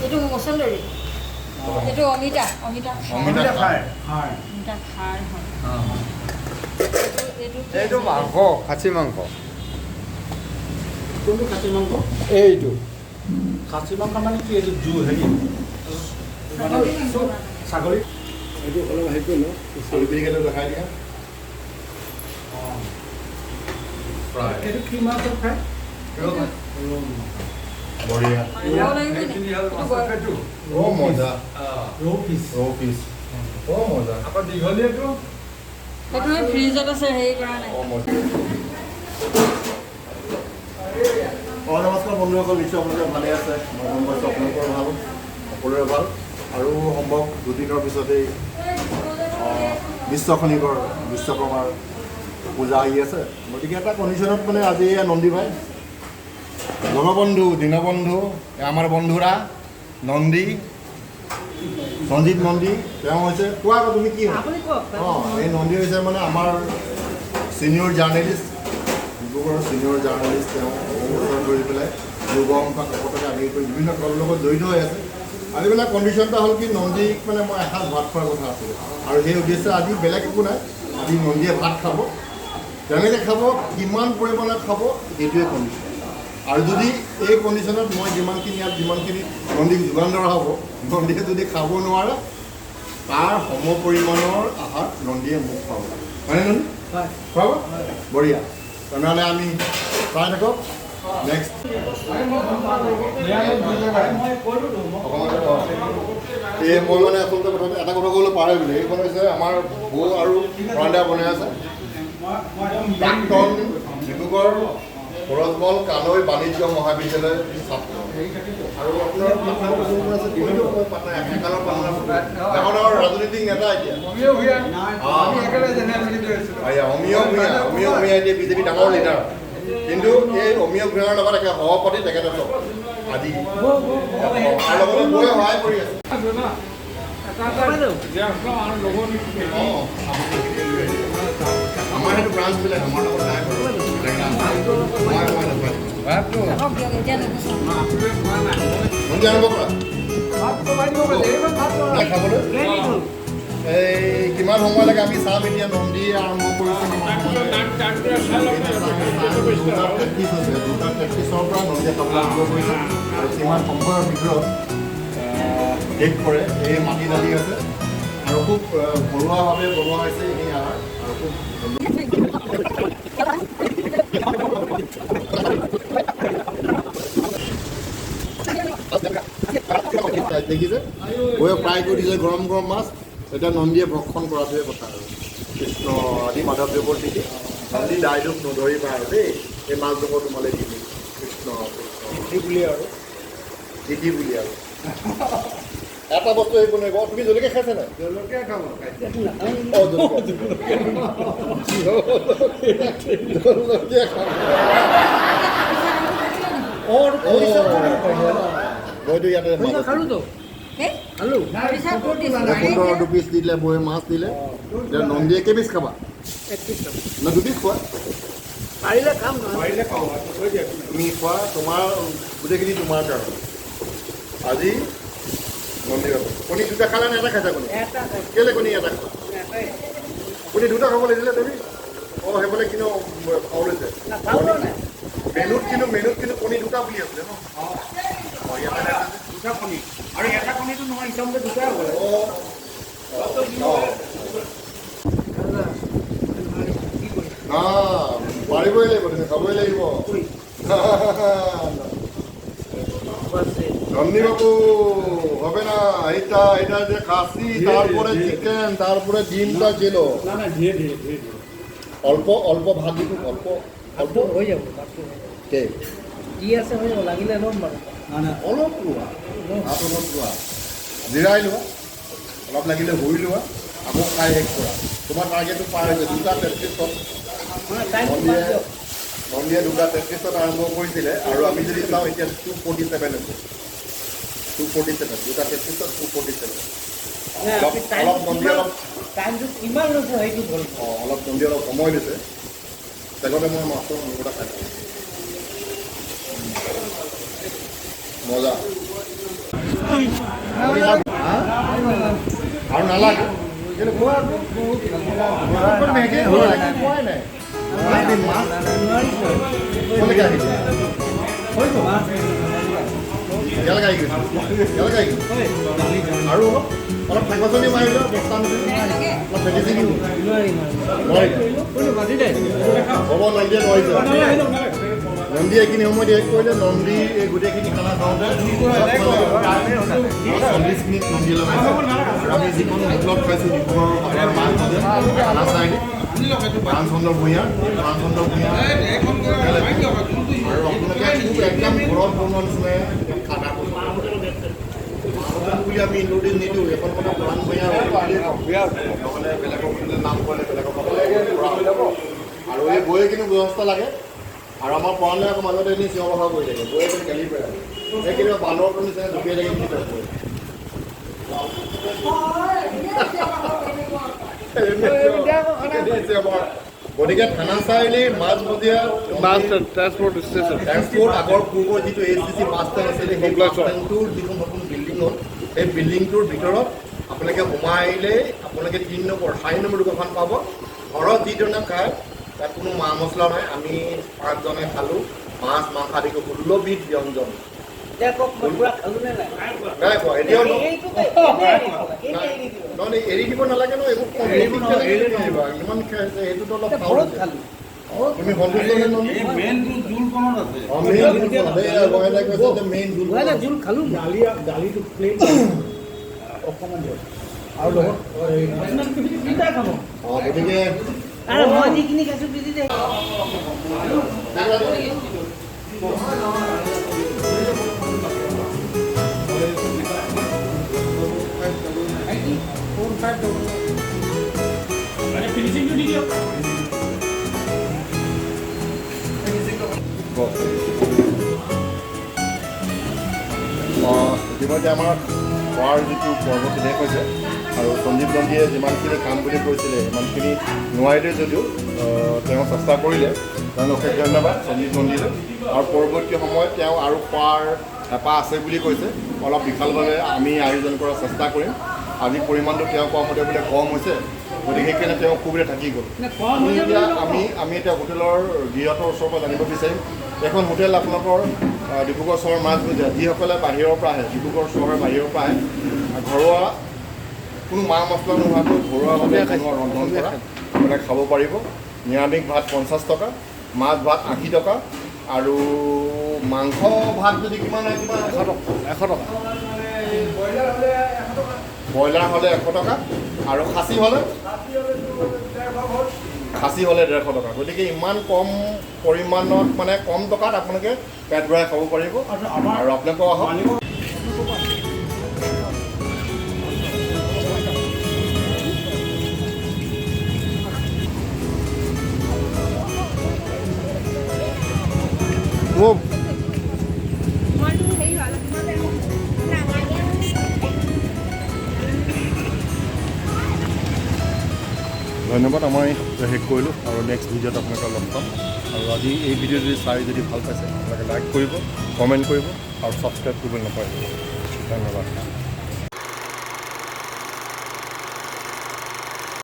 এইটো মচন্দৰী, এইটো অমিতা, অমিতা খাৰ। অমিতা খাৰ। অমিতা খাৰ হয়। এইটো কি? এইটো মাংস, খাচী মাংস। কোনটো খাচী মাংস? এইটো। খাচী মাংস মানে কি? এইটো জু হেৰি মানে ছাগলী। এইটো অলপ হেৰি কৰি লওঁ। আলু পিটিকাটো দেখাই দিয়া। ফ্ৰাই। এইটো কি মাছৰ ফ্ৰাই? বঢ়িয়া। মাংস লাগিব নি? এইটো অ' মজা। ৰৌ পিচ। ৰৌ পিচ, অ' মজা। আকৌ দীঘলীয়াটো। সেইটো এই ফ্ৰিজত আছে, হেৰি কৰা নাই। অ' মজা। অঁ, নমস্কাৰ বন্ধুসকল, নিশ্চয় আপোনালোকে ভালে আছে। মই গম পাইছোঁ আপোনালোকৰ ভাল, সকলোৰে ভাল। আৰু সম্ভৱ দুদিনৰ পিছতেই বিশ্ব খনিকৰ বিশ্বকৰ্মাৰ পূজা আহি আছে। গতিকে এটা কণ্ডিশ্যনত মানে আজি এয়া নন্দী ভাই, জনবন্ধু, দীনবন্ধু, আমাৰ বন্ধুৰা নন্দী, সঞ্জীৱ নন্দী, তেওঁ হৈছে, কোৱা আকৌ তুমি কি হয়? অঁ, এই নন্দী হৈছে মানে আমাৰ ছিনিয়ৰ জাৰ্নেলিষ্ট, ডিব্ৰুগড়ৰ ছিনিয়ৰ জাৰ্নেলিষ্ট। তেওঁ বহু বছৰ ধৰি পেলাই যুৱ অংশ কাকতকে আদি কৰি বিভিন্ন ক্লাবৰ লগত জড়িত হৈ আছে। আজি মানে কণ্ডিশ্যন এটা হ'ল কি, নন্দীক মানে মই এসাঁজ ভাত খোৱাৰ কথা আছিলে আৰু সেই উদ্দেশ্যে আজি বেলেগ একো নাই, আজি নন্দীয়ে ভাত খাব। কেনেকৈ খাব, কিমান পৰিমাণত খাব, সেইটোৱে কণ্ডিশ্যন। আৰু যদি এই কণ্ডিশ্যনত মই যিমানখিনি ইয়াত যিমানখিনি নন্দীক যোগান ধৰা হ'ব, নন্দীয়ে যদি খাব নোৱাৰে, তাৰ সম পৰিমাণৰ আহাৰ নন্দীয়ে মোক খুৱাব। হয়নে নন্দী? খুৱাব। বঢ়িয়া। তেনেহ'লে আমি চাই থাকক নেক্সট। এই মই মানে আচলতে কথা এটা কথা ক'বলৈ পাহৰি গ'লোঁ। এইখন হৈছে আমাৰ বৌ আৰু প্ৰণদা বনাই আছে। প্ৰাক্তন ডিব্ৰুগড় সৰজমল কানৈ বাণিজ্য মহাবিদ্যালয়ৰ ছাত্ৰ আৰু আপোনাৰ পাটনাৰ কোন কোন আছে? পাটনাৰ একালৰ পাটনাৰ ডাঙৰ ডাঙৰ ৰাজনৈতিক নেতা এতিয়া। অমিয় ভূঞা। আমি একেবাৰে জেনেৰেল ছেক্ৰেটাৰী আছিলোঁ। অমিয় ভূঞা, অমিয় ভূঞা এতিয়া বিজেপি ডাঙৰ লিডাৰ, কিন্তু এই অমিয় ভূঞাৰ লগত একে সভাপতি তেখেতে আজি আৰু লগতে বৌয়ে সহায় কৰি আছে। অঁ, আমাৰ সেইটো ব্ৰাঞ্চ বেলেগ, আমাৰ লগত নাই বাৰু। মই নাপায়। ভাতটো থাকক দিয়ক, এতিয়া নুগুচাওঁ। নন্দী, আৰম্ভ কৰা। নাই খাবলৈ। এই কিমান সময় লাগে আমি চাম। এতিয়া নন্দী আৰম্ভ কৰিছে। 2:33 হৈছে। 2:33ৰ পৰা নন্দীয়ে খাবলৈ আৰম্ভ কৰিছে আৰু কিমান সময়ৰ ভিতৰত শেষ কৰে। এই মাটি দালি আছে আৰু খুব ঘৰুৱাভাৱে বনোৱা হৈছে এইখিনি আহাৰ আৰু খুব দেখিছে, বৌয়ে ফ্ৰাই কৰি দিছে গৰম গৰম মাছ। এতিয়া নন্দীয়ে ভক্ষণ কৰাটোৱে কথা আৰু। কৃষ্ণ, আদি মাধৱদেৱৰ তিথি, নন্দী দায় দোষ নধৰিবা আৰু দেই। এই মাছডোখৰ তোমালৈ দিলোঁ। কৃষ্ণ কৃষ্ণ। তিথি বুলি আৰু তিথি বুলি আৰু এটা বস্তু হেৰি কৰিব। তুমি জলকীয়া খাইছা নাই? জলকীয়া খাব। অঁ, জলকীয়া খাব। মইতো ইয়াতে সুন্দৰ দুপিচ দিলে, বৌয়ে মাছ দিলে। এতিয়া নন্দীয়ে কেইপিচ খাবা? না, দুপিচ খোৱা। পাৰিলে খাম। তুমি খোৱা, তোমাৰ গোটেইখিনি তোমাৰ কাৰণে আজি। নন্দী বাবু, কণী দুটা খালা নে এটা খাইছা? কণী কেলে কণী এটা খোৱা? কণী দুটা খাব লাগিছিলে তুমি। অঁ, সেইফালে কিন্তু ফাউল হৈছে মেনুত, কিন্তু মেনুত কিন্তু কণী দুটা বুলি আছিলে ন? অঁ, ইয়াতে দুটা কণী আৰু এটা কণীটো নহয়, হিচাপমতে দুটাই হ'ব লাগে। অঁ, না, পাৰিবই লাগিব, তুমি খাবই লাগিব। নন্দী বাবু, হবে না। এটা এটা যে খাসি, তারপরে চিকেন, তারপরে ডিমটা ছিল। না না, ধীরে ধীরে ধীরে ধীরে। অল্প অল্প ভাত দিব, অল্প অল্প। হৈ যাব, ভাতটো হৈ যাব। কে যি আছে হৈ যাব, লাগিলে ল'ম বাৰু। না না, অলপ লোৱা ভাত, অলপ লোৱা, জিৰাই লোৱা, অলপ লাগিলে শুই লোৱা, আকৌ খাই শেষ কৰা। তোমাৰ টাৰ্গেটটো পাৰ হৈছে 2:33ত। মানে নন্দীয়ে নন্দীয়ে 2:33ত আৰম্ভ কৰিছিলে আৰু আমি যদি চাওঁ এতিয়া 2:47 হৈছে। 2:47, 2:33ত 2:47। অলপ নন্দী অলপ টাইমটো কিমান লৈছে সেইটো হ'ল। অঁ, অলপ নন্দী অলপ সময় লৈছে। তেখেতে মই মাছৰ মাংস এটা খাই থাকোঁ। মজা। আৰু নালাগে। কেলে খোৱা আকৌ? খোৱাই নাই। মাছ ক'লৈকে আহিছে? ইয়ালৈকে আহি গৈছে, ইয়ালৈকে আহি গৈছে। আৰু অলপ অলপ ঠেকচনি মাৰি লোৱা, বস্তা অলপ ঠেকিছে কি? নোৱাৰিলে হ'ব, নন্দীয়ে নোৱাৰিছে। নন্দী এইখিনি সময়ত শেষ কৰিলে। নন্দী এই গোটেইখিনি খানা খাওঁতে 40 মিনিট নন্দী লগাইছে। আৰু আমি যিখন হোটেলত খাইছোঁ, ডিব্ৰুগড়ৰ সাধাৰণ মাছ খানা চাৰিআলি, প্ৰাণচন্দ্ৰ ভূঞা, প্ৰাণচন্দ্ৰ ভূঞা। আৰু আপোনালোকে খুব একদম ঘৰত বনোৱা নিচিনাই খানা বুলি আমি ইণ্ট্ৰডিউচ নিদিওঁ। এখন মানে প্ৰাণ ভূঞা বুলিয়ে কওঁ, নহ'লে বেলেগৰ হোটেলৰ নাম ক'লে বেলেগৰ পৰা হৈ যাব। আৰু এই বৈয়ে কিন্তু ব্যৱস্থা লাগে। আৰু আমাৰ প্ৰাণে আকৌ মাজতে এনেই চিঞৰ বাখৰ কৰি থাকে, বৈয়ে কিন্তু গালি পাৰে। এই কেতিয়াবা বান্দৰটোৰ নিচিনা জঁপিয়াই থাকে বুলি কয় বৈয়ে। গতিকে থানা চাৰিআলি মাজমজিয়া বাছ ট্ৰান্সপৰ্ট ষ্টেচন, ট্ৰেন্সপৰ্ট আগৰ পূৰ্বৰ যিটো ASTC bus stand আছিলে, সেই বাছ ষ্টেণ্ডটোৰ যিখন নতুন বিল্ডিং হ'ল, সেই বিল্ডিংটোৰ ভিতৰত আপোনালোকে সোমাই আহিলেই আপোনালোকে 3 নম্বৰ 4 নম্বৰ দোকানখন পাব। ঘৰত যিধৰণে খায়, তাত কোনো মা মছলা নাই। আমি 5জনে খালোঁ, মাছ মাংস আদি কৰি 16বিধ ব্যঞ্জন। এতিয়া কওক, মই পুৰা খালো নে নাই? নাই খোৱা এতিয়াও। এইটোতে নহয়, এৰি দিব নালাগে ন এইবোৰ। ইমান খাইছে, সেইটোতো অলপ ঘৰত খালো। তুমি সন্তুষ্ট নে নন্দী? মেইনটো জোলকণত আছে। অ, মেইন জোলখন। এই গোহাঁইদাই কৈছে যে মেইন জোলখন। নাই, জোল খালো মই। দালি, দালিটো প্লেইন অকণমান দিয়ক আৰু লগত তিনিটা খাব। অ, গতিকে আৰু মই যিখিনি খাইছো বেছি দে। ইতিমধ্যে আমাৰ খোৱাৰ যিটো পৰ্বটো শেষ হৈছে। আৰু সঞ্জীৱ নন্দীয়ে যিমানখিনি খাম বুলি কৈছিলে সিমানখিনি নোৱাৰিলে যদিও তেওঁ চেষ্টা কৰিলে। তেওঁলোক অশেষ ধন্যবাদ সঞ্জীৱ নন্দীলৈ। আৰু পৰৱৰ্তী সময়ত তেওঁ আৰু খোৱাৰ হেঁপাহ আছে বুলি কৈছে, অলপ বিশালভাৱে আমি আয়োজন কৰাৰ চেষ্টা কৰিম। আজি পৰিমাণটো তেওঁ কোৱা মতে বোলে কম হৈছে, গতিকে সেইকাৰণে তেওঁ অসুবিধা থাকি গ'ল। এতিয়া আমি এতিয়া হোটেলৰ গৃহটোৰ ওচৰৰ পৰা জানিব বিচাৰিম। এখন হোটেল আপোনালোকৰ ডিব্ৰুগড় চহৰৰ মাজমজিয়া, যিসকলে বাহিৰৰ পৰা আহে, ডিব্ৰুগড় চহৰৰ বাহিৰৰ পৰা আহে, ঘৰুৱা কোনো মা মছলা নোহোৱাকৈ ঘৰুৱাভাৱে বনোৱা ৰন্ধন কৰা আপোনালোকে খাব পাৰিব। নিৰামিষ ভাত 50 টকা, মাছ ভাত 80 টকা, আৰু মাংস ভাত যদি কিমান হয়, কিমান? 100 টকা, 100 টকা। ব্ৰইলাৰ হ'লে 100 টকা আৰু খাচী হ'লে, খাচী হ'লে 150 টকা। গতিকে ইমান কম পৰিমাণত, মানে কম টকাত আপোনালোকে পেট ভৰাই খাব পাৰিব। আৰু আপোনালোকেও আহক। Move. ধন্যবাদ, আমাৰ শেষ কৰিলোঁ আৰু নেক্সট ভিডিঅ'ত আপোনালোকক লগ পাম। আৰু আজি এই ভিডিঅ'টো যদি চাই যদি ভাল পাইছে, আপোনালোকে লাইক কৰিব, কমেণ্ট কৰিব আৰু ছাবস্ক্ৰাইব কৰিব নাপাহৰিব। ধন্যবাদ।